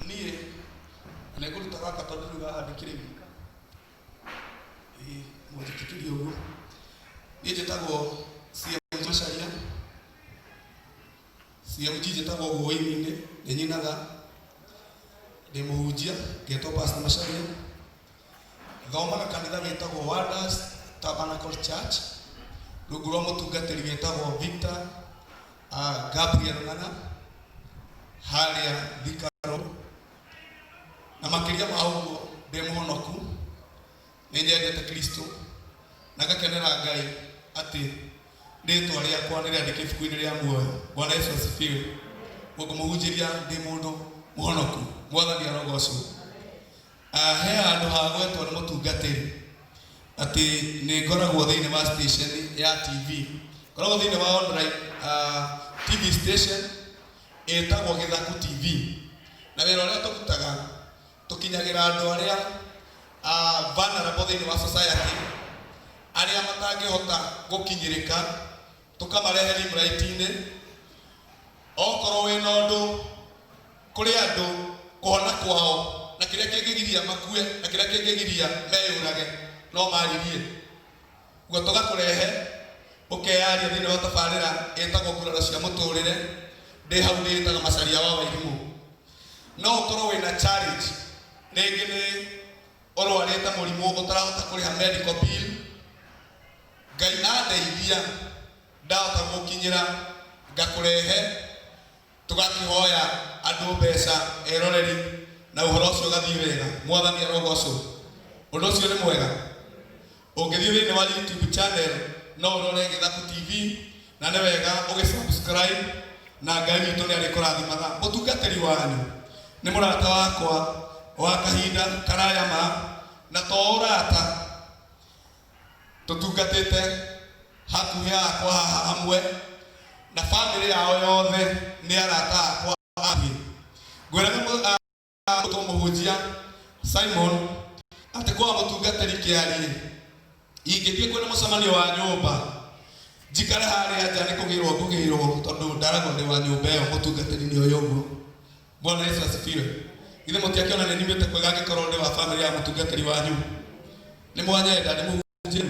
Niĩ na nĩngũruta gaka tondũ rĩu haha ndĩkĩrĩ wika. Ĩĩ mũnjĩtĩkĩrie ũguo. Niĩ njĩtagwo CMG Macharia. CMG njĩtagwo ũguo ũini-inĩ, nĩ nyinaga, ndĩ mũhunjia, ngetwo Pastor Macharia. Thomaga kanitha wĩtagwo Wonders Tabernacle Church, rungu rwa mũtungatĩri wĩtagwo Victor Gabriel Ng'ang'a, harĩa Thika Road. Na makĩria ma ũguo ndĩ mũhonoku, nĩ nyendete Kristo na ngakenera Ngai atĩ rĩtwa rĩakwa nĩ rĩandĩke ibuku-inĩ rĩa muoyo. Bwana Yesu asifiwe. Ngũmũhunjĩria ndĩ mũndũ mũhonoku. Mwathani arogocwo. He handũ hagwetwo nĩ mũtungatĩri atĩ nĩ ngoragwo thĩinĩ wa station ya TV. Ngoragwo thĩinĩ wa online TV station ĩtagwo Gĩthaku TV. Na wĩra ũrĩa tũrutaga, tũkinyagĩra andũ arĩa vulnerable thĩinĩ wa society, arĩa matangĩhota gũkinyĩrĩka, tũkamarehe limelight-inĩ. Okorwo wĩna ũndũ kũrĩ andũ kũhona kwao na kĩrĩa kĩngĩgiria makue na kĩrĩa kĩngĩgiria meyũrage no maririe. Guo tũgakũrehe ũkeyaria thĩinĩ wa tabarĩra ĩtagwo nguraro cia mũtũrĩre, ndĩ hau ndĩĩtaga Macharia wa Wairimũ. No ũkorwo wĩna challenge, rĩngĩ nĩ ũrwarĩte mũrimũ ũtarahota kũrĩha medical bill, Ngai andeithia ndahota gũkinyĩra ngakũrehe Tũgakĩhoya andũ mbeca, eroreri, na ũhoro ũcio ũgathiĩ wega. Mwathani arogocwo. Ũndũ ũcio nĩ mwega. Ũngĩthiĩ thĩinĩ wa YouTube channel no ũrore Gĩthaku TV na nĩ wega ũgĩ subscribe na Ngai witũ nĩ arĩkũrathimaga. Mũtungatĩri wanyu nĩ mũrata wakwa wa kahinda karaya ma na to ũrata Tũtungatĩte hakuhĩ hakwa haha hamwe na famĩlĩ yao yothe nĩ arata akwa a hakuhĩ. Ngwĩraga mũhunjia Simon atĩ kwa mũtungatĩri Kĩariĩ ingĩthiĩ kwĩna mũcemanio wa nyũmba njikare harĩa nja nĩ kũgĩrwo ngũgĩrwo tondũ ndaragwo ndĩ wa nyũmba ĩyo mũtungatĩri nĩ oĩ ũguo. Bwana Yesu asifiwe. Githĩ mũtiakĩona nĩ nyumĩte kwega angĩkorwo ndĩ wa famĩlĩ ya mũtungatĩri wanyu? Nĩ mwanyenda nĩ mũhunjie.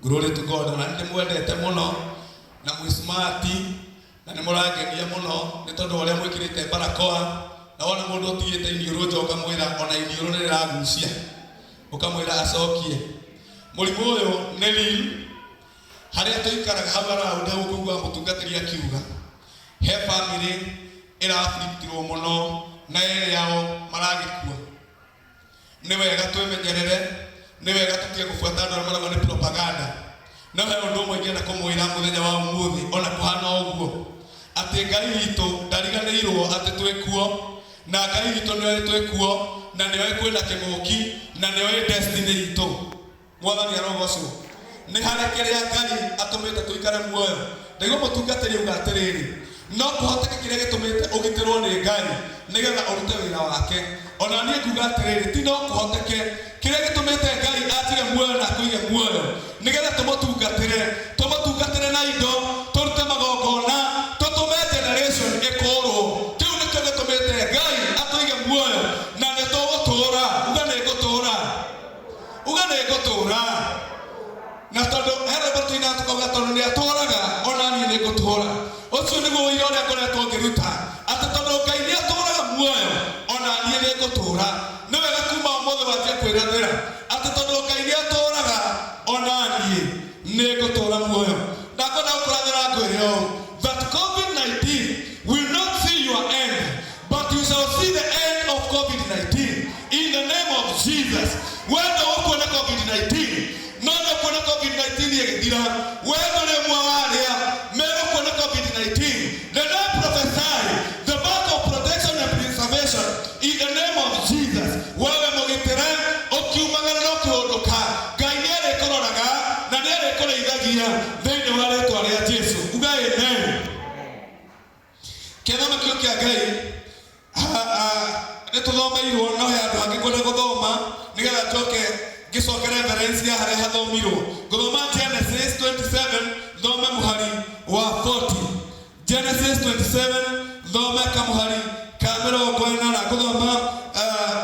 Glory to God. Na nĩ ndĩmwendete mũno na mwĩ smart na nĩ mũrangenia mũno nĩ tondũ wa ũrĩa mwĩkĩrĩte barakoa na wona mũndũ ũtigĩte iniũrũ nja ũkamwĩra ona iniũrũ nĩ rĩragucia ũkamwĩra acokie. Mũrimũ ũyũ nĩ real harĩa tũikaraga hau around hau ũkũigua mũtungatĩri akiuga he famĩlĩ ĩraburitirwo mũno na erĩ ao maragĩkua. Nĩ wega twĩmenyerere, nĩ wega tũtige gũbuata andũ arĩa marauga nĩ propaganda. No he ũndũ ũmwe ingĩenda kũmwĩra mũthenya wa ũmũthĩ ona kũhana ũguo, atĩ Ngai witũ ndariganĩirwo atĩ twĩ kuo, na Ngai witũ nĩoĩ twĩ kuo, na nĩoĩ kwĩna kĩng'ũki, na nĩoĩ destiny itũ. Mwathani arogocwo. Nĩ harĩ kĩrĩa Ngai atũmĩte tũikare muoyo. Ndaigua mũtungatĩri auga atĩrĩrĩ, no kũhoteke kĩrĩa gĩtũmĩte ũgitĩrwo nĩ Ngai nĩgetha ũrute wĩra wake. Ona niĩ nguga atĩrĩrĩ, ti no kũhoteke, kĩrĩa gĩtũmĩte Ngai anjige muoyo na akũige muoyo nĩgetha tũmũtungatĩre, tũmũtungatĩre na indo, tũrute magongona, tũtũme generation ĩkũrwo. Kĩu nĩkĩo gĩtũmĩte Ngai atũige muoyo na nĩ tũgũtũra. Uga nĩ ngũtũra. Uga nĩ ngũtũũra. Na tondũ he rwĩmbo tũinaga tũkauga tondũ nĩ atũũraga ona niĩ nĩ ngũtũũra. Ũcio nĩguo ũira ũrĩa ngoretwo ngĩruta atĩ tondũ Ngai nĩ atũũraga muoyo ona niĩ nĩ ngũtũũra. Nĩ wega kuma ũmũthĩ wanjie kwĩrathĩra atĩ tondũ Ngai nĩ atũũraga ona niĩ nĩ ngũtũũra muoyo. Na ngwenda gũkũrathĩra ngwĩre ũũ that COVID-19 will not see your end But you shall see the end of COVID-19 in the name of Jesus. We ndũgũkuona COVID-19, no nĩũkuona COVID-19 ĩgĩthira. We ndũrĩ ũmwe wa arĩa megũkuona COVID-19. Then I prophesy the mark of protection and preservation in the name of Jesus. Wewe mũgitĩre ũkiumagara na ũkĩhũndũka, Ngai nĩ arĩkũroraga na nĩ arĩkũrĩithagia thĩinĩ wa rĩtwa rĩa Jesu. Uga amen. Kĩama kĩo kĩa Ngai nĩ tũthomeirwo no he handũ hangĩ kwenda gũthoma nĩgetha njoke ngĩcoke reference ya harĩa hathomirwo. Ngũthoma Genesis 27 thome mũhari wa 40. Genesis 27 thome kamũhari Ka 40 na ngũthoma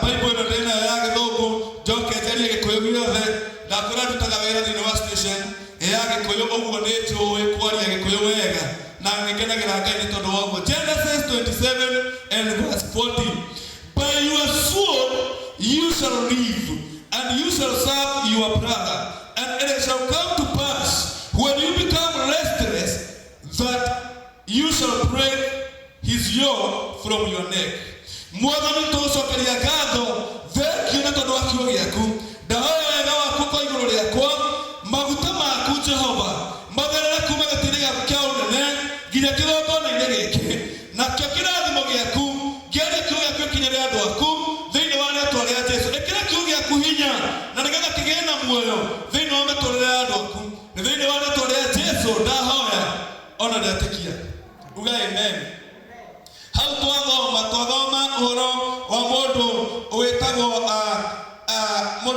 Bible ĩno ndĩ nayo ya Gĩthũngũ, njoke njarie Gĩkũyũ gĩothe. Ndakwĩra ndutaga wĩra thĩinĩ wa station ya Gĩkũyũ, ũguo nĩ njũĩ kwaria Gĩkũyũ wega na nĩ ngenagĩra Ngai nĩ tondũ wa ũguo. Genesis 27 and verse 40: "By your sword you shall live, and you shall serve your brother. And it shall come to pass, when you become restless, that you shall break his yoke from your neck." Mwathani, tũgũcokeria ngatho, thengiũ nĩ tondũ wa kiugo gĩaku. Ndahoya wega waku kwa igũrũ rĩakwa, maguta maku Jehova matherere kuma gĩtĩ-inĩ gĩaku kĩa ũnene nginya kĩgongona-inĩ gĩkĩ, nakĩo kĩrathimo gĩaku kĩarie, kiugo gĩaku gĩkinyĩre andũ aku thĩinĩ wa rĩtwa rĩa Jesu. Ĩkĩra kiugo gĩaku hinya na nĩgetha kĩgĩe na muoyo thĩinĩ wa mĩtũrĩre ya andũ aku. Nĩ thĩinĩ wa rĩtwa rĩa Jesu ndahoya ona ndetĩkia. Uga amen. Hau twathoma ũhoro wa mũndũ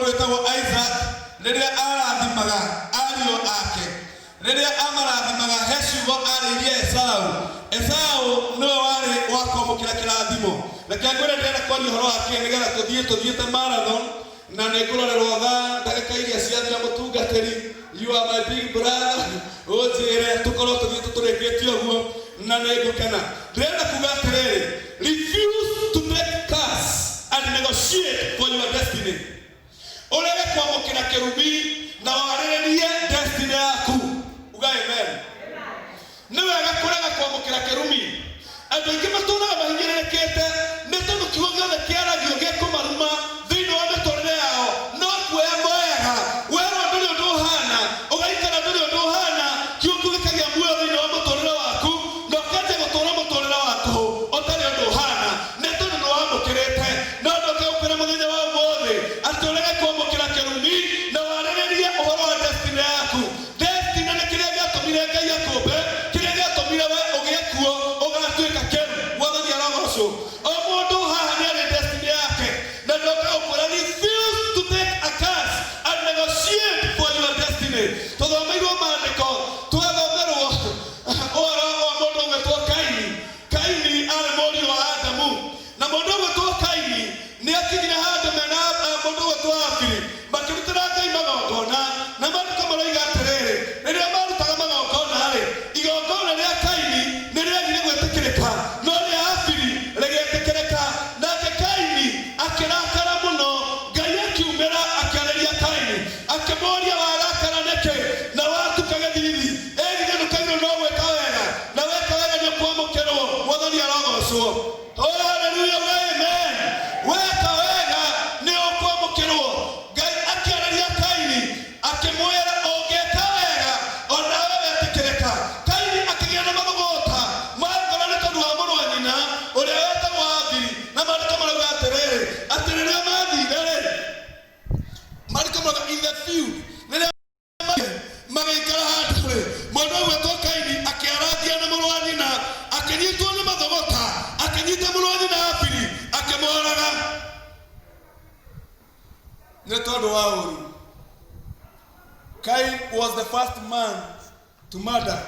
wĩtagwo Isaac, rĩrĩa arathimaga ariũ ake, rĩrĩa amarathimaga, he ciugo arĩirie Esau. Esau nĩwe warĩ wa kwamũkĩra kĩrathimo. Reke ngwĩre, ndĩrenda kwaria ũhoro wake nĩgetha tũthiĩ tũthiĩte marathon, na nĩ ngũrorerwo thaa ndagĩka iria ciathira. Mũtungatĩri, you are my big brother, ũnjĩre tũkorwo tũthiĩte tũrĩkĩtie ũguo na nĩ ngũkena. Ndĩrenda kuga atĩrĩrĩ, refuse to take curse and negotiate for your destiny. Ũrege kwamũkĩra kĩrumi na warĩrĩrie destiny yaku. Uga amen. Nĩ wega kũrega kwamũkĩra kĩrumi. Andũ aingĩ matũraga mahinyĩrĩrĩkĩte nĩ tondũ kiugo gĩothe kĩaragio gĩkũmaruma thĩinĩ wa mĩtũrĩre yao no kuoya moyaga. Werwo ndũrĩ ũndũ ũhana, ũgaikara ndũrĩ ũndũ ũhana, kiugo kĩu gĩkagĩa muoyo thĩinĩ wa mũtũrĩre waku na ũkanjia gũtũra mũtũrĩre wa tũhũ ũtarĩ ũndũ ũhana nĩ tondũ nĩ wamũkĩrĩte. No ndoke gũkwĩra mũthenya wa ũmũthĩ atĩ ũrege kwamũkĩra kĩrumi na warĩrĩrie ũhoro wa destiny yaku. Destiny nĩ kĩrĩa gĩatũmire Ngai akũmbe, kĩrĩa gĩatũmire we ũgĩe kuo, ũgatuĩka kĩru. Mwathani arogocwo. O mũndũ haha nĩ arĩ destiny yake, na ndoka gũkwĩra, refuse to take a curse and negotiate for your destiny. Tũthomeirwo maandĩko, twathomerwo ũhoro wa mũndũ ũgwĩtwo Kaini. Kaini arĩ mũriũ wa Adamu, na mũndũ ũgwĩtwo Kaini nĩ akinyire handũ mena mũndũ ũgwĩtwo Abili makĩrutĩra Ngai magongona, na maandĩko maroiga atĩrĩrĩ, rĩrĩa marutaga magongona rĩ, igongona rĩa Kaini nĩ rĩagire gwĩtĩkĩrĩka, no rĩa Abili rĩgĩtĩkĩrĩka. Nake Kaini akĩrakara mũno. Ngai akiumĩra akĩarĩria Kaini, akĩmũũria, "Warakara nĩkĩ na watuka gĩthithi? Ĩgithĩ ndũkairwo no gwĩka wega, na weka wega nĩ ũkwamũkĩrwo?" Mwathani arogocwo. Oh, haleluya, amen. Weka wega nĩ ũkwamũkĩrwo. Ngai akĩarĩria Kaini akĩmwĩra, "Ũngĩka wega onawe wetĩkĩrĩka." Kaini akĩgĩa na mathũgũta ma ngoro nĩ tondũ wa mũrũ wa nyina ũrĩa wetagwo Abili, na maandĩko marauga atĩrĩrĩ, atĩ rĩrĩa mathire rĩ, maandĩko marauga in the field, rĩrĩa magĩikara handũ rĩ, mũndũ ũgwĩtwo Kaini akĩarangia na mũrũ wa nyina, akĩnyitwo nĩ mathogota, akĩnyita mũrũ wa nyina Abili, akĩmũraga nĩ tondũ wa ũru. Cain was the first man to murder.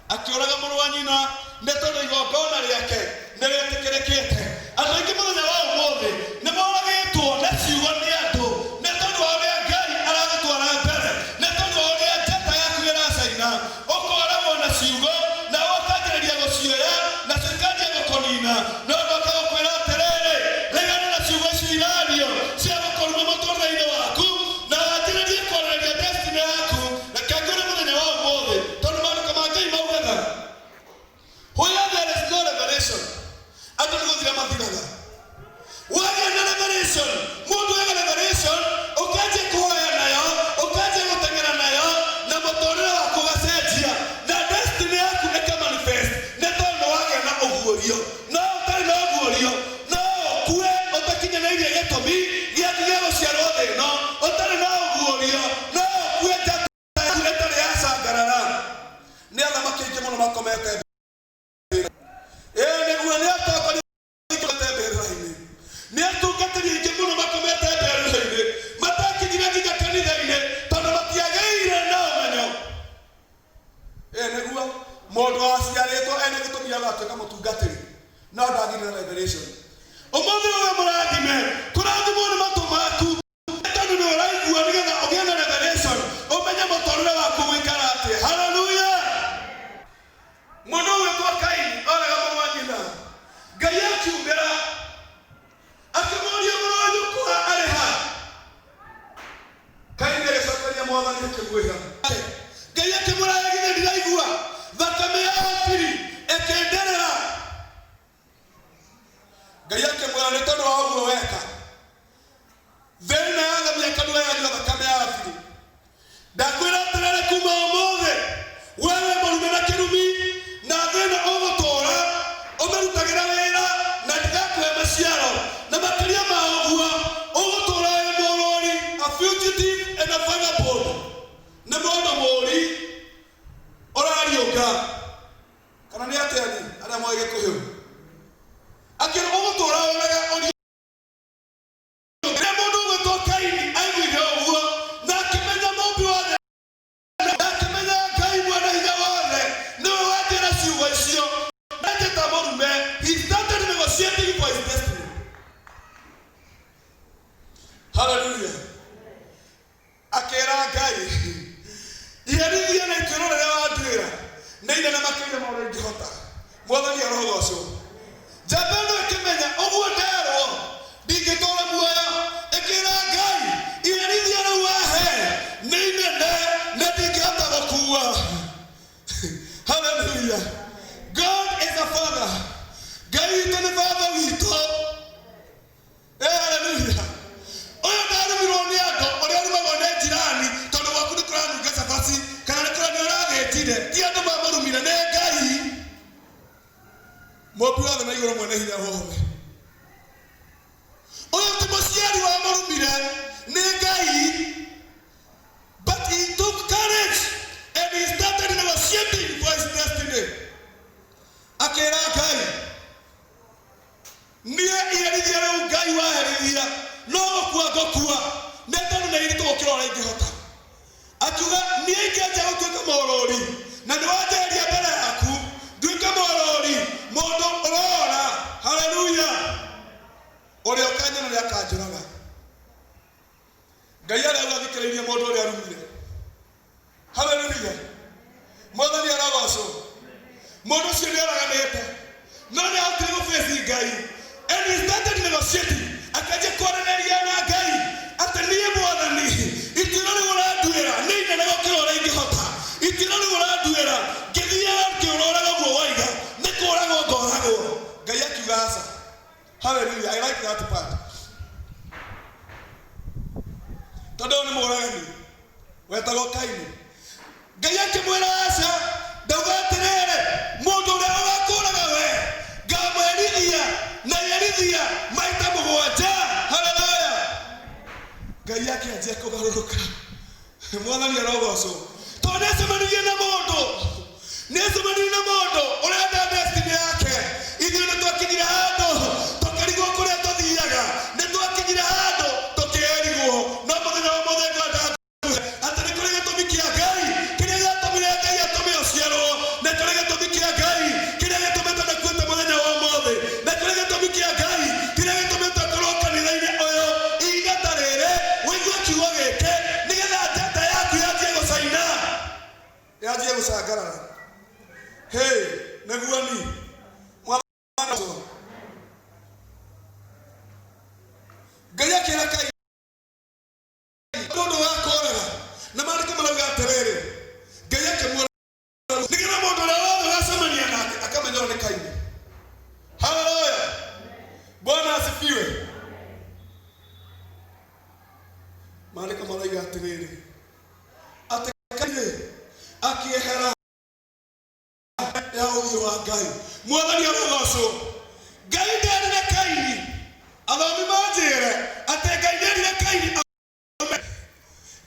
Akĩũraga mũrũ wa nyina nĩ tondũ igongona rĩake nĩ rĩtĩkĩrĩkĩte. Andũ aingĩ mũthenya wa ũmũthĩ nĩ moragĩtwo na ciugo nĩ andũ nĩ tondũ wa ũrĩa Ngai aragũtwara mbere, nĩ tondũ wa ũrĩa njata yaku ĩracaina. Ũkoragwo na ciugo na ũkanjĩrĩria gũcioya nacio ikanjia gũkũnina. No ndoka gũkwĩra atĩrĩrĩ, regana na ciugo icio irario cia gũkũruma mũtũrĩre-inĩ waku na wanjĩrĩrie kwarĩrĩria destiny yaku. Reke ngwĩre mũthenya wa ũmũthĩ, tondũ maandĩko ma Ngai maugaga, where there is no revelation, andũ nĩ gũthira mathiraga. Wagĩa na revelation, mũndũ ega revelation, ũkanjia kũhoya nayo, ũkanjia gũteng'era nayo, na mũtũrĩre waku ũgacenjia na destiny yaku ĩkamanifest nĩ tondũ nĩ wagĩa na ũguũrio. No ũtarĩ na ũguũrio, no ũkue ũtakinyanĩirie gĩtũmi. Ũrathiĩ na revelation. Ũmũthĩ ũyũ mũrathime, kũrathimwo nĩ matũ maku, tondũ nĩ ũraigua nĩgetha ũgĩe na revelation, ũmenye mũtũrĩre waku ũgũikara atĩa. Haleluya! Mũndũ ũgwĩtwo Kaini oraga mũrũ wa nyina. Ngai akiumĩra akĩmũũria mũrũ wa nyũkwa arĩ ha. Kaini agĩcokeria Mwathani akĩmwĩra. Ngai akĩmwĩra githĩ ndiraigua thakame ya Habili ĩkĩnderera. Ngai akĩmwĩra nĩ tondũ wa ũguo weka, thĩna yathamia kanua yanyua thakame ya Habili. Ndakwĩra atĩrĩrĩ kuma ũmũthĩ wewe mũrume na kĩrumi na thĩna ũgũtũũra ũmĩrutagĩra wĩra na ndigakũhe maciaro na makĩria ma ũguo ũgũtũũra wĩ mũrũri, a fugitive and a vagabond, nĩ mũndũ mũũri ũrariũka kana nĩ atĩa ni arĩa moĩ Gĩkũyũ akĩrwo ũgũtũũra ũraga ũri. Rĩrĩa mũndũ ũgwĩtwo Kaini aiguire ũguo na akĩmenya Mũũmbi wa thĩ na akĩmenya Ngai mwene hinya wothe nĩwe wanjĩra ciugo icio na njĩta mũrume, he started negotiating for his destiny. Hallelujah. Akĩra Ngai, iherithia na ituĩro rĩrĩa wanduĩra nĩ inene makĩria ma ũrĩa ingĩhota. Mwathani arogocwo. Njamba ĩno ĩkĩmenya ũguo nderwo ndingĩtũũra muoyo, ĩkĩra Ngai, iherithia rĩu wahe nĩ inene na ndingĩhota gũkua. Hallelujah. God is a father. Ngai witũ nĩ baba witũ. Eh, haleluya. Ũyũ ndarumirwo nĩ andũ ũrĩa ũrumagwo nĩ njirani tondũ gwaku nĩ kũranunga cabaci kana nĩ kũra nĩ ũragĩtire. Ti andũ mamũrumire, nĩ Ngai. Mũmbi wa thĩ na igũrũ mwene hinya wothe. Ũyũ ti mũciari wamũrumire, nĩ Ngai. But he took courage and he started negotiating for his destiny. Akĩra Ngai, Niĩ iherithia rĩu Ngai waherithia no gũkua ngũkua, nĩ tondũ nĩ iritũ gũkĩra ũrĩa ingĩhota. Akiuga, niĩ ingĩanjia gũtuĩka mũrũri, na nĩ wanjeheria mbere yaku, nduĩke mũrũri, mũndũ ũrora. Haleluya! Ũrĩa ũkanyona nĩ akanjũraga. Ngai arauga athikĩrĩirie mũndũ ũrĩa arumire. Haleluya! Mwathani arogocwo. Mũndũ ũcio nĩ oraganĩte no nĩ ahotire gũbĩci Ngai and he started negotiating, akĩanjia kwaranĩria na Ngai atĩ niĩ Mwathani, ituĩro rĩu ũranduĩra nĩ inene gũkĩra ũrĩa ingĩhota. Ituĩro rĩu ũranduĩra ngĩthiaga ngĩũroraga ũguo waiga nĩ kũragwo ngoragwo. Ngai akiuga aca. Hallelujah, I like that part. Tondũ ũyũ nĩ mũragani wetagwo Kaini. Ngai akĩmwĩra aca, ndauga atĩrĩrĩ, mũndũ ũrĩa ũgakũraga we ngamũherithia na iherithia maita mũgwanja. Haleluya! Ngai akĩanjia kũgarũrũka. Mwathani arogocwo. Tondũ nĩacemanirie na mũndũ, nĩacemanirie na mũndũ ũrenda destiny yake. Ithuĩ nĩtwakinyire handũ tũkĩrigwo kũrĩa tũthiaga, nĩtwakinyire handũ tũkĩrigwo, no mũthenya wa ũmũthĩ ngwenda ngwĩre atĩ nĩ kũrĩ gĩtũmi kĩa Ngai kĩrĩa gĩatũmire Ngai atũme ũciarwo, nĩ kũrĩ gĩtũmi kĩa Ngai kĩrĩa gĩtũmĩte ndakuĩte mũthenya wa ũmũthĩ, nĩ kũrĩ gĩtũmi kĩa Ngai kĩrĩa gĩtũmĩte ũkorwo kanitha-inĩ ũyũ ihinda ta rĩrĩ, ũigue kiugo gĩkĩ nĩgetha njata yaku yanjie gũcaina, yanjie gũcangarara. Hey, nĩguo ni Mwathani ũcio. Ngai akĩra Kaini mũndũ wa kũraga na maandĩko marauga atĩrĩrĩ, Ngai akĩmuona nĩgetha mũndũ ũrĩa wothe ũgacemania nake akamenya ũyũ nĩ Kaini. Haleluya, Bwana asifiwe. Maandĩko marauga atĩrĩrĩ, atĩ Kaini akĩehera ya ũthiũ wa Ngai. Mwathani arogocwo. Ngai nderire Kaini, athomi manjĩre atĩ Ngai nderire Kaini aume.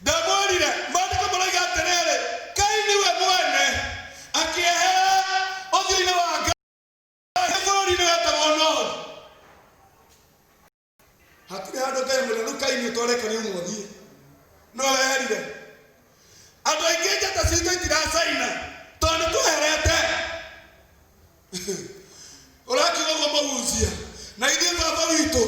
Ndamwĩrire, maandĩko maroiga atĩrĩrĩ, Kaini we mwene akĩehera ũthiũ-inĩ wa Ngai bũrũri-inĩ wetagwo Nod. Hatirĩ handũ Ngai amwĩra rĩu Kaini ũtwareke nĩ ũmwe ũthiĩ. No eherire. Andũ aingĩ njata citũ itiracaina tondũ nĩ tweherete. Ũrakiuga ũguo mũhunjia. witũ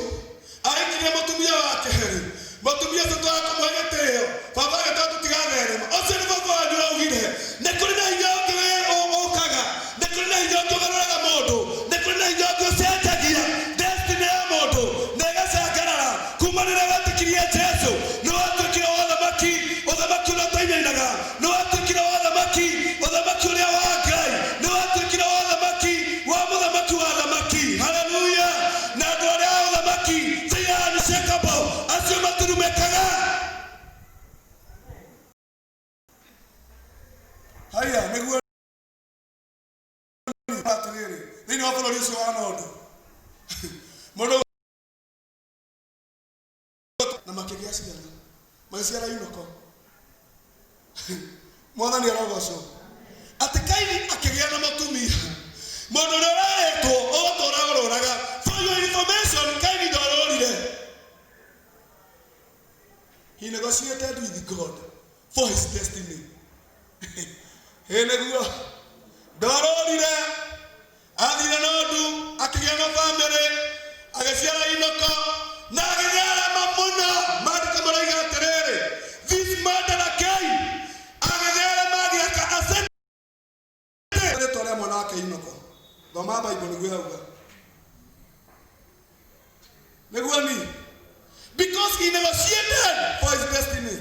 ahikirie mũtumia wa kerĩ, mũtumia ũcio twaga kũmũhe gĩtĩo, baba agĩtwĩra tũtigatherema. Ũcio nĩ baba wanyu augire. Nĩ kũrĩ na hinya ũngĩ ũkaga, nĩ kũrĩ na hinya ũngĩ ũgarũraga mũndũ, nĩ kũrĩ na hinya ũngĩ ũcenjagia destiny ya mũndũ na ĩgacangarara. Kuma rĩrĩa wetĩkirie Jesu, nĩ watuĩkire wa ũthamaki, ũthamaki ũrĩa ũtainainaga, nĩ watuĩkire wa ũthamaki, ũthamaki ũrĩa wa Ngai, nĩ watuĩkire wa ũthamaki wa mũthamaki wa athamaki. Haleluya! Na andũ arĩa a ũthamaki, they are unshakable, acio maturumĩkaga. Haya, nĩguo atĩrĩrĩ, thĩinĩ wa bũrũri ũcio wa Nondo, mũndũ na makĩgĩa ciana, magĩciara Inoko. Mwathani arogocwo. Atĩ Kaini akĩgĩa na mũtumia, mũndũ ũrĩa ũrarĩtwo ũgũtũra ũrũraga. For your information, Kaini ndorũrire. He negotiated with God for his destiny. Ĩ nĩguo ndorũrire, athire Nodu, akĩgĩa na bamĩrĩ, agĩciara Inoko na agĩtherema mũno. Maandĩko maroiga atĩrĩrĩ, this murderer Cain agĩtherema agĩaka acete rĩtwa rĩa mwana wake Inoko. Thoma Bible nĩguo yauga. Nĩguo ni because he negotiated for his destiny.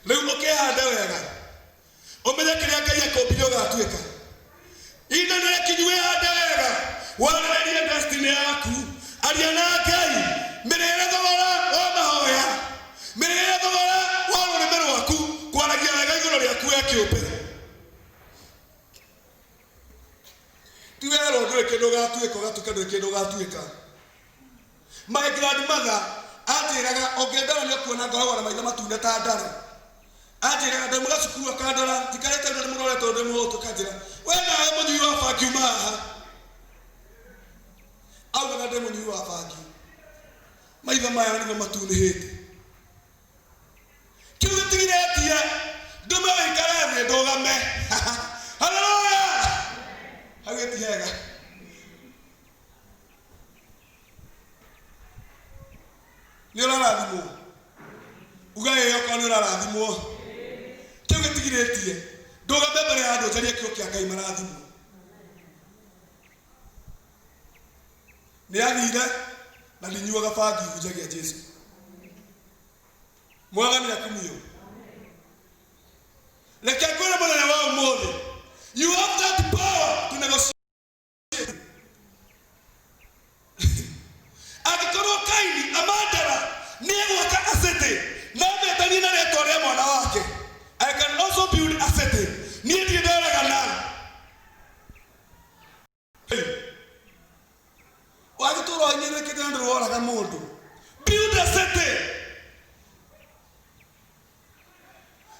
Rĩu ũkĩhande wega, ũmenye kĩrĩa Ngai akũmbire ũgatuĩka. Ihinda nĩ rĩkinyu wĩhande wega, warĩrĩrie destiny yaku, aria na Ngai, mĩrĩre thogora wa mahoya, mĩrĩre thogora wa rũrĩmĩ rwaku, kwaragia wega igũrũ rĩaku we kĩũmbe. Ti werwo ndũrĩ kĩndũ ũgatuĩka, ũgatuĩka ndũrĩ kĩndũ ũgatuĩka. My grandmother anjĩraga ũngĩndora nĩ ũkuona ngoragwo na maitho matune ta ndare. Anjĩraga ndaumaga cukuru akandora njikarĩte ũguo ndĩmũrore tondũ ndĩ mũhũtu, akanjĩra we nawe mũnyui wa bangi uma haha. Augaga ndĩ mũnyui wa bangi. Maitho maya nĩguo matunĩhĩte. Kĩu gĩtigirĩtie ndũme wĩikare thĩ ndũgame. Haleluya! Hau gĩti hega. Nĩ ũrarathimwo? Uga ĩĩ okorwo nĩ ũrarathimwo. Kĩu gĩtigirĩtie ndũgame mbere ya andũ njarie kiugo kĩa Ngai marathimwo. Nĩ athire na ndinyuaga bangi, hunjagia Jesu. Mwathani akumio. Reke ngwĩre mũthenya wa ũmũthĩ, you have that power to negotiate. Angĩkorwo Kaini amandara nĩ egwaka a city na ametanie na rĩtwa rĩa mwana wake, I can also build a city. Niĩ ndirĩ ndoragana. Hey. Wagĩtũra ũhinyĩrĩrĩkĩte na ndũrĩ woraga mũndũ. Build a city.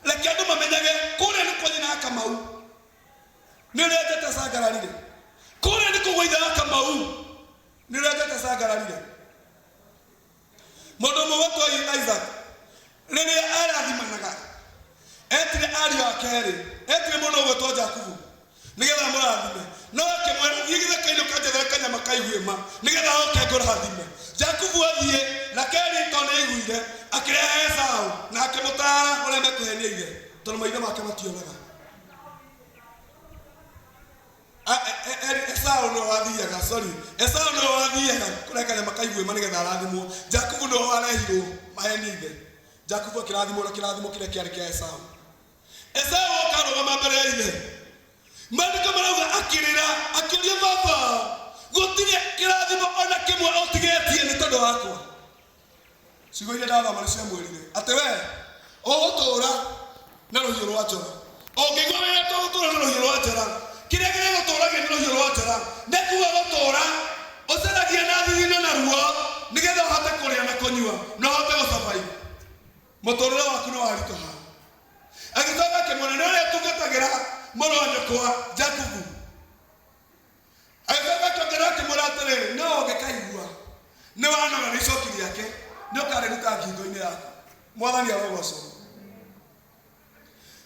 Reke andũ mamenyage kũrĩa nĩ kwa nyina Kamau. Nĩ ũrĩa njata cangararire. Kũrĩa nĩ kũgwa ithe wa Kamau. Nĩ ũrĩa njata cangararire. Mũndũ ũmwe wetwo Isaac rĩrĩa arathimanaga etire ariũ ake erĩ, etire mũndũ ũgwĩtwo Jakubu nĩgetha amũrathime, no akĩmwĩra thiĩ gĩthaka-inĩ ũkanjethere kanyama ka iguĩma nĩgetha oke ngũrathime. Jakubu athiĩ, Rakeli tondũ nĩaiguire, akĩrehe Esau na akĩmũtaara ũrĩa mekũhenia ithe tondũ maitho make mationaga. Esau nĩwe wathiaga, sorry, Esau nĩwe wathiaga kũrehe kanyama ka iguĩma nĩgetha arathimwo. Jakubu nĩwe warehirwo mahenie ithe. Jakubu akĩrathimwo na kĩrathimo kĩrĩa kĩarĩ kĩa Esau. Esau oka arũgama mbere ya ithe, maandĩko marauga akĩrĩra akĩũria baba, gũtirĩ kĩrathimo ona kĩmwe ũtigĩtie nĩ tondũ wakwa. Ciugo iria ndathoma nĩ ciamwĩrire atĩ we ũgũtũũra na rũhiũ rwa njora. Ũngĩigua wĩretwo gũtũũra na rũhiũ rwa njora, kĩrĩa kĩrĩgũtũũragia nĩ rũhiũ rwa njora, nĩ kuga gũtũũra ũcaragia na thithino na ruo nĩgetha ũhote kũrĩa na kũnyua na ũhote gũsurvive. Mũtũũrĩre waku nĩ waritũha. Agĩcoka akĩmwĩra nĩ ũrĩa tungatagĩra mũrũ wa nyũkwa Jakubu. Agĩcoka akĩongerera akĩmwĩra atĩrĩrĩ, no ũngĩkaigua nĩ wanoga nĩ icoki rĩake, nĩ ũkarĩruta ngingo-inĩ yaku. Mwathani arogocwo.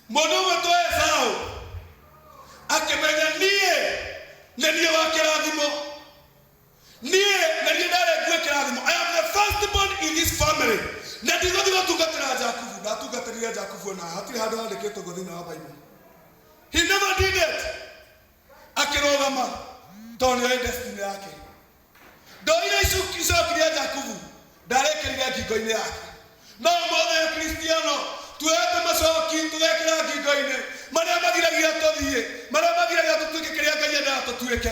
Mũndũ ũgwĩtwo Esau akĩmenya niĩ Nĩ niĩ wa kĩrathimo. Niĩ na niĩ ndarĩ ngue kĩrathimo. I am the first born in this family. Na ndigũthiĩ gũtungatĩra Jakubu. Ndatungatĩrire Jakubu ona hatirĩ handũ handĩkĩtwo ũguo thĩinĩ wa Bible. He never did it. Akĩrũgama tondũ nĩoĩ destiny yake. Ndoire icoki rĩa Jakubu ndarĩkĩrire ngingo-inĩ yake. No ũmũthĩ Akristiano tuoete macoki tũgekĩra ngingo-inĩ marĩa magiragia tũthiĩ, marĩa magiragia tũtuĩke kĩrĩa Ngai endaga tũtuĩke.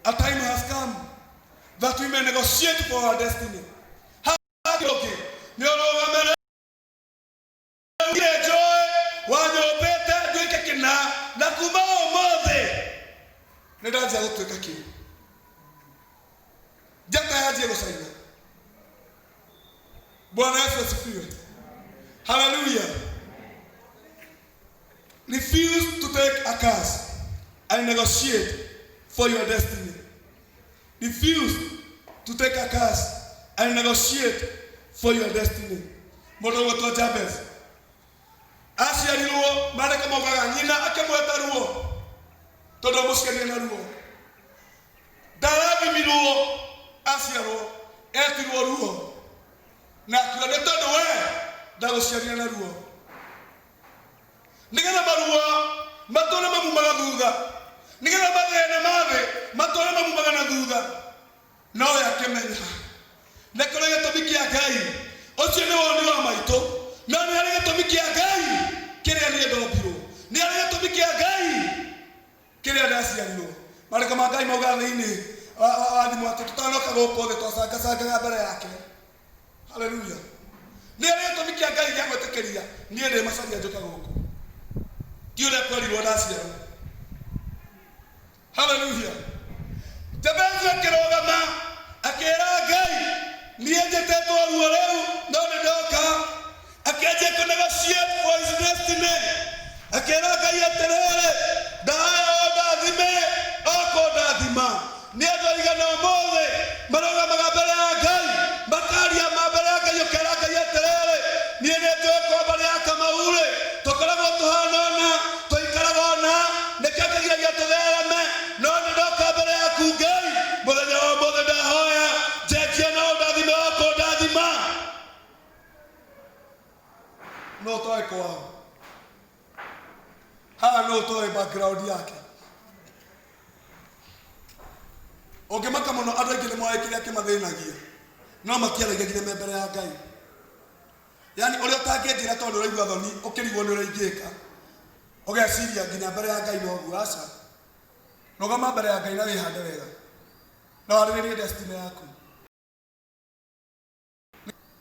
A time has come that we may negotiate for our destiny. Haha ũngĩ nĩ ũrũgame rĩu njũĩ wanyũmbĩte nduĩke kĩna na kuma ũmũthĩ nĩ ndanjia gũtuĩka kĩu njata yanjie gũcaina. Bwana Yesu asifiwe. Haleluya. Refuse to take a curse and negotiate for your destiny. Refuse to take a curse and negotiate for your destiny. Mũndũ ũgwĩtwo Jabez aciarirwo, maandĩko maugaga nyina akĩmweta ruo tondũ amũciarire na ruo. Ndarathimirwo aciarwo, etirwo ruo na akiuga nĩ tondũ we ndagũciarire na ruo. Nĩgetha maruo matũre mamumaga thutha, nĩgetha mathĩna ma thĩ matũre mamumaga na thutha. Nowe akĩmenya nĩ kũrĩ gĩtũmi kĩa Ngai. Ũcio nĩ woni wa maitũ, no nĩ harĩ gĩtũmi kĩa Ngai kĩrĩa niĩ ndombirwo, nĩ harĩ gĩtũmi kĩa Ngai kĩrĩa ndaciarirwo. Marĩko ma Ngai maugaga thĩinĩ wa thimũ atĩ tũtanoka gũkũ thĩ twacangacangaga mbere yake. Haleluya. Nĩ harĩ gĩtũmi kĩa Ngai gĩa gwĩtĩkĩria niĩ ndĩ macaria njũke gũkũ, ti ũrĩa kwerirwo ndaciarwo. Haleluya. Jabezu akĩrũgama akĩra Ngai, niĩ njĩtĩtwo ruo rĩu no nĩ ndoka. Akĩanjia kũ negotiate for his destiny. Akĩra Ngai atĩrĩrĩ, ndahoya ũndathime o kũndathima. Nĩ andũ aigana ũmũthĩ marũgamaga mbere ya Ngai makaria ma mbere ya Ngai, ũkera Ngai atĩrĩrĩ, niĩ nĩ njũĩ kwa mbarĩ ya Kamau-rĩ, tũkoragwo tũhana ũna, tũikaraga ũna, nĩkĩo kĩgiragia tũthereme, no nĩ ndoka mbere yaku Ngai mũthenya wa ũmũthĩ, ndahoya njenjia na ũndathime o kũndathima. No ũtoĩ kwao haha, no ũtoĩ background yake. Ũngĩmaka mũno, andũ aingĩ nĩ moĩ kĩrĩa kĩmathĩnagia no matiaragia nginya me mbere ya Ngai. Yani ũrĩa ũtangĩnjĩra tondũ ũraigua thoni, ũkĩrigwo nĩ ũrĩa ingĩka, ũgeciria nginya mbere ya Ngai noguo. Aca, rũgama mbere ya Ngai na wĩhande wega na warĩrĩrie destiny yaku.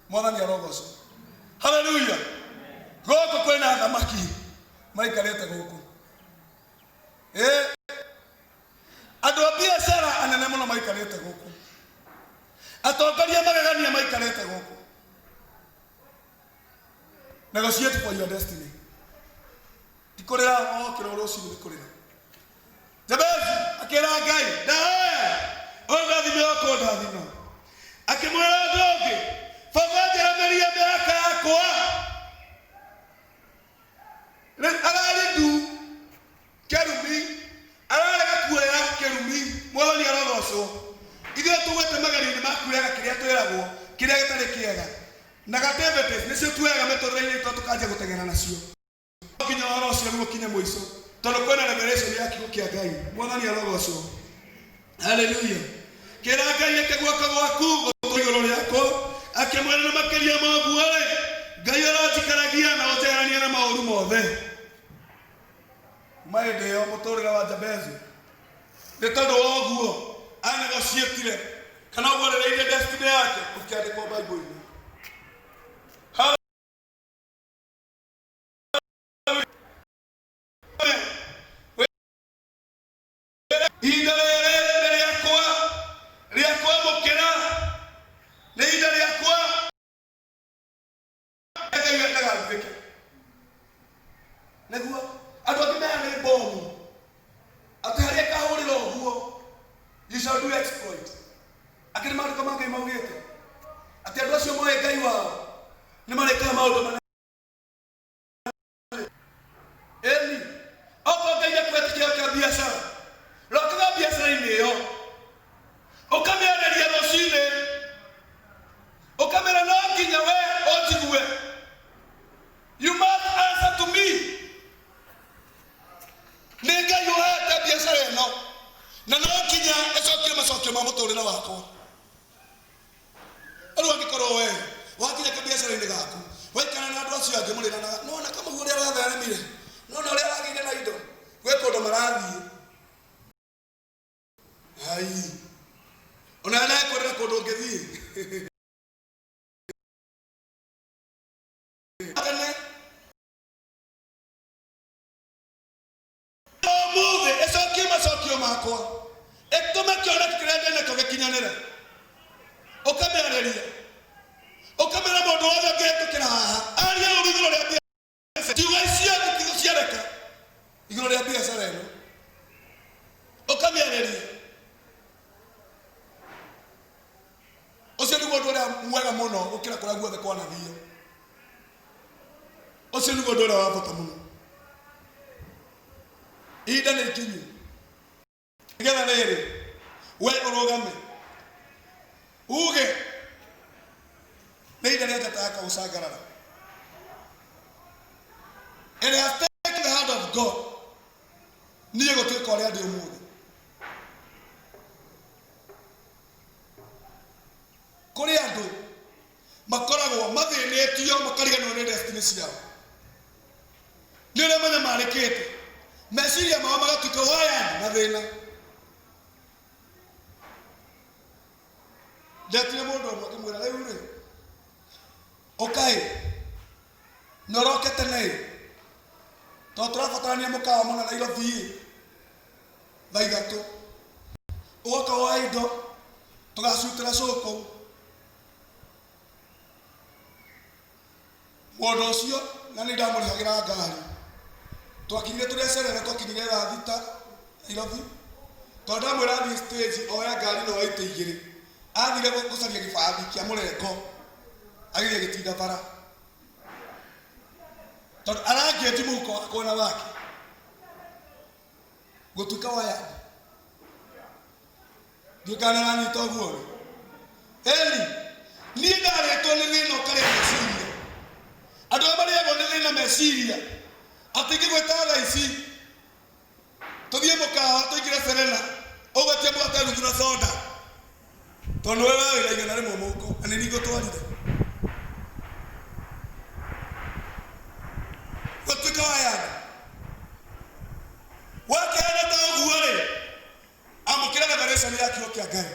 Mwathani arogocwo. Haleluya. Gũkũ kwĩna athamaki maikarĩte gũkũ. Ĩ andũ a biacara anene mũno maikarĩte gũkũ, atongoria magegania maikarĩte gũkũ. Negotiate for your destiny. Ti kũrĩra wokĩra rũcinĩ, nĩ kũrĩra. Jabezi akĩra Ngai, ndahoya ũndathime o kũndathima. Akĩmwĩra ũndũ ũngĩ, baba njeremerie mĩaka yakwa. Rĩu ararĩ ndu kĩrumi, ararega kuoya kĩrumi. Mwathani arogocwo. Ithuĩ tũgwĩte magerio-inĩ ma kuoyaga kĩrĩa twĩragwo, kĩrĩa gĩtarĩ kĩega. Negativities nĩcio tuoyaga mĩtũrĩre-inĩ itũ tũkanjia gũteng'era nacio. No nginya ũhoro ũcio rĩu ũkinye mũico tondũ kwĩna revelation ya kiugo kĩa Ngai. Mwathani arogocwo. Haleluya. Kĩra Ngai eke guoko gwaku gũtũ igũrũ rĩakwa. Akĩmwĩra na makĩria ma ũguo-rĩ, Ngai aronjikaragia na ũnjeheranie na maũru mothe. Kuma hĩndĩ ĩyo mũtũrĩre wa Jabezu nĩ tondũ wa ũguo anegociĩtire kana ũguo arĩrĩirie destiny yake ũkĩandĩkwo Bible-inĩ. Ihinda rĩrĩ nĩ rĩakwa rĩa kwamũkĩra, nĩ ihinda rĩakwa. Ngai endaga nduĩke nĩguo andũ angĩ mera nĩ bomu atĩ harĩa kahũrĩra ũguo you shall do exploit. Akĩrĩ maandĩko ma Ngai maugĩte atĩ andũ acio moĩ Ngai wao nĩ marĩkaga maũndũ manene. Ĩni, okorwo Ngai akũhete kĩheo kĩa biacara, rokaga. ĩno na no nginya ĩcokie macokio ma mũtũrĩre wakwa. Rĩu angĩkorwo we wakinya kabiacara-inĩ gaku waikara na andũ acio angĩ mũrĩranaga nona kamau ũrĩa aratheremire, nona ũrĩa aragĩire na indo, gwĩ kũndũ marathiĩ ai ona nakwĩrĩra kũndũ ũngĩthiĩ tene ũmũthĩ ĩcokie macokio makwa, ĩtũme kĩoneki kĩrĩa ndĩ nakĩo gĩkinyanĩre. Ũkamĩarĩria, ũkamĩra mũndũ wothe ũngĩhĩtũkĩra haha arie ũru igũrũ rĩa biacara, ciugo icio itigũciarĩka igũrũ rĩa biacara ĩno. Ũkamĩarĩria. Ũcio nĩguo ũndũ ũrĩa mwega mũno gũkĩra kũrĩa guothe kwanathiio. Ũcio nĩguo ũndũ ũrĩa wa bata mũno. Ihinda nĩ ikinyu nĩgetha rĩrĩ we ũrũgame uge nĩ ihinda rĩa njata yakwa gũcangarara. It has taken the hand of God niĩ gũtuĩka ũrĩa ndĩ ũmũthĩ. Kũrĩ andũ makoragwo mathĩnĩtio makariganĩrwo nĩ destiny ciao nĩ ũrĩa manyamarĩkĩte, meciria mao magatuĩka wired na thĩna. Ndetire mũndũ ũmwe ngĩmwĩra, rĩu rĩ ũkai na ũroke tene ĩ, tondũ tũrabatarania mũkawa mũna Nairobi ĩ thaa ithatũ, ũgoka woe indo tũgacutĩra show kũu. Mũndũ ũcio na nĩ ndamũrĩhagĩra ngari, twakinyire tũrĩ acerere, twakinyire thaa thita Nairobi, tondũ ndamwĩra athiĩ stage oya ngari no itĩ igĩrĩ, athire gũcaria gĩbathi kĩa mũrengo, agĩthiĩ agĩtinda bara tondũ arangĩnji mũhuko wakwa na wake gũtuĩka wayandi. Ndiũĩ kana nĩũranyita ũguo rĩ. Ĩni, niĩ ndarĩtwo nĩ thĩna ũkarĩa meciria. Andũ arĩa marĩagwo nĩ thĩna meciria, atĩ ingĩgwĩta thaa ici tũthiĩ mũkawa tũingĩre Serena, ũgwetie mũgate nuthu na soda, tondũ nĩwe we wĩna 100 mũhuko na nĩ niĩ ngũtwarire. Gũtuĩka wayani. Wakĩhana ta ũguo rĩ, amũkĩra revelation ya kiugo kĩa Ngai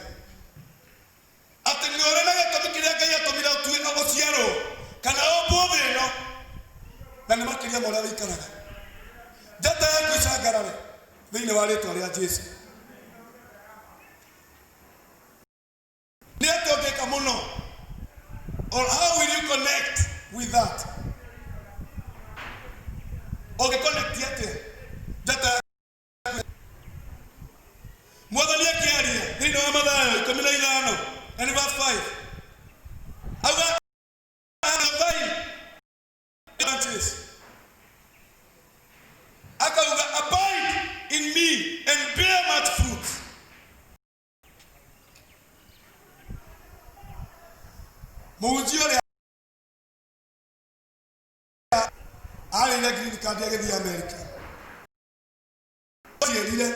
atĩ nĩ ũrĩ na gĩtũmi kĩrĩa Ngai atũmire ũtue ũciarwo kana ũmbwo thĩ ĩno, na nĩ makĩria ma ũrĩa wĩikaraga. Njata yaku ĩcangarare thĩinĩ wa rĩtwa rĩa Jesu. Nĩ atĩa ũngĩka mũno? Or how will you connect with that? Ũngĩconnect atĩa njata yaku? Mwathani akĩaria thĩinĩ wa Mathayo 15 na nĩ verse 5, auga vine branches, akauga abide in me and bear much fruit. Mũhunjia ũrĩa arĩire green card agĩthiĩ Amerika ciĩrire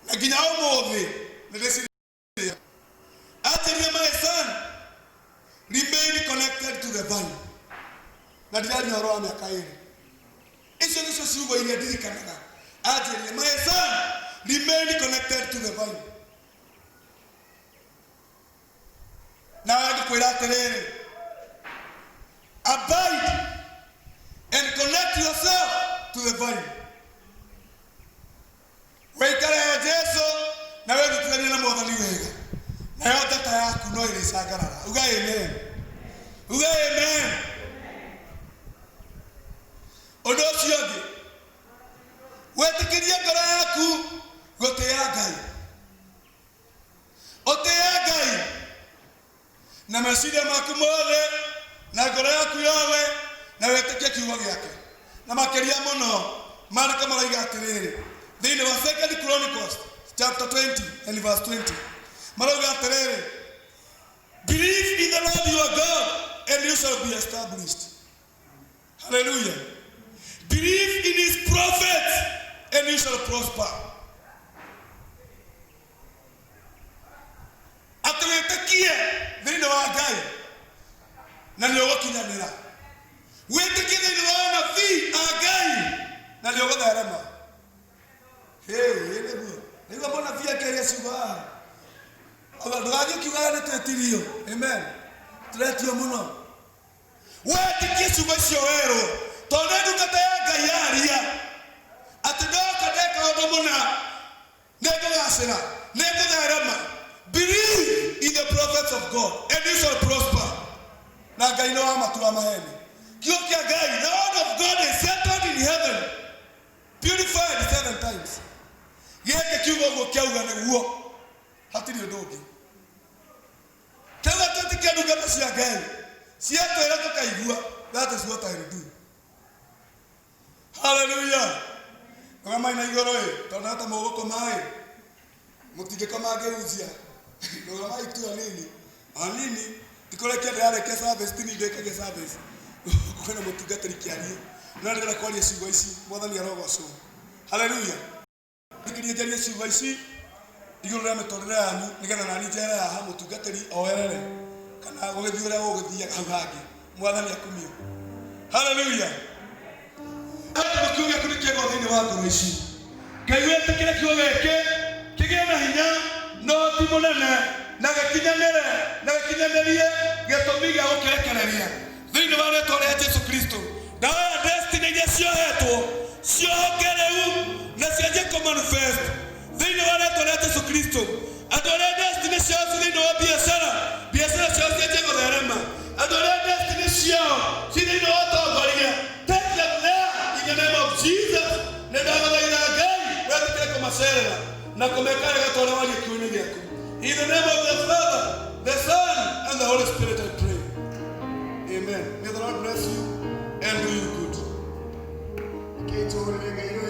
na nginya ũmũthĩ nĩ ndĩcirĩa. Anjĩrire, my son, remain connected to the vine. Na ndiraria ũhoro wa mĩaka ĩrĩ, icio nĩcio ciugo iria ndirikanaga. Anjĩrire, my son, remain connected to the vine. Nawe ngĩkwĩra atĩrĩrĩ, abide and connect yourself to the vine. Wĩikare Jesu na wĩnyitithanie na Mwathani wega, nayo njata yaku no ĩrĩcangarara. Uga amen, uga amen. Ũndũ ũcio ũngĩ, wĩtĩkĩrie ngoro yaku gũtĩĩa Ngai. Ũtĩĩe Ngai na meciria maku mothe na ngoro yaku yothe, na wĩtĩkie kiugo gĩake. Na makĩria mũno, maandĩko maroiga atĩrĩrĩ thĩinĩ wa Second Chronicles chapter 20 and verse 20, marauga atĩrĩrĩ, believe in the Lord your God and you shall be established. Hallelujah. Believe in his prophets. And you shall prosper. Atĩ wĩtĩkie thĩinĩ wa Ngai na nĩ ũgũkinyanĩra. Wĩtĩkie thĩinĩ wa anabii a Ngai na nĩ ũgũtherema. Hĩ, nĩguo. Nĩguo mũnabii akĩaria ciugo haha. Auga, Ndũgathiĩ ũkiugaga nĩ twĩtirio. Amen. Tũretio mũno. Wetĩkie ciugo icio werwo, tondũ nĩ ndungata ya Ngai yaria atĩ ndoka ndeka ũndũ mũna nĩ ngũgacĩra, nĩ ngũtherema. Believe in the prophets of God and you shall prosper. Na Ngai nĩ wa ma ti wa maheni. Kiugo kĩa Ngai, the word of God is settled in heaven, purified seven times. Gĩkĩ kiugo ũguo kĩauga nĩguo, hatirĩ ũndũ ũngĩ. Kĩauga twĩtĩkie ndungata cia Ngai ciatwĩra tũkaigua, that is what I will do. Hallelujah. Rũgamai na igũrũ ĩ, tondũ hata mũgũkoma ĩ, mũtingĩkoma ngĩhunjia. Rũgamai tu hanini, hanini, ti kũrĩkia ndĩrarĩkia service, ti niĩ ndĩkagia service. Kwĩna mũtungatĩri kĩarie, no ndĩrenda kwaria ciugo ici, Mwathani arogocwo. Hallelujah. Thikĩrĩria njarie ciugo ici igũrũ rĩa mĩtũrĩre yanyu nĩgetha nani njere haha mũtungatĩri oerere kana gũgĩthiĩ ũrĩa gũgũthiaga hau hangĩ. Mwathani akumio. Haleluya. Tondũ kiugo gĩaku nĩ kĩega thĩinĩ wa ngoro ici. Ngai wĩtĩkĩre kiugo gĩkĩ kĩgĩe na hinya na ũhoti mũnene na gĩkinyanĩre na gĩkinyanĩrie gĩtũmi gĩa gũkĩrekereria. Thĩinĩ wa rĩtwa rĩa Jesu Kristo, ndahoya destiny iria ciohetwo ciohoke rĩu na cianjie kũ manifest thĩinĩ wa rĩtwa rĩa Jesu Kristo. Andũ arĩa destiny ciao ci thĩinĩ wa biacara, biacara ciao cianjie gũtherema. Andũ arĩa destiny ciao ci thĩinĩ wa ũtongoria, take them there in the name of Jesus. Nĩ ndagũthaitha Ngai wetĩkĩre kũmacerera na kũmeka wega ta ũrĩa waria kiugo-inĩ gĩaku. In the name of the Father, the Son, and the Holy Spirit I pray. Amen. May the Lord bless you and do you good. Okay, tũhũrĩre Ngai.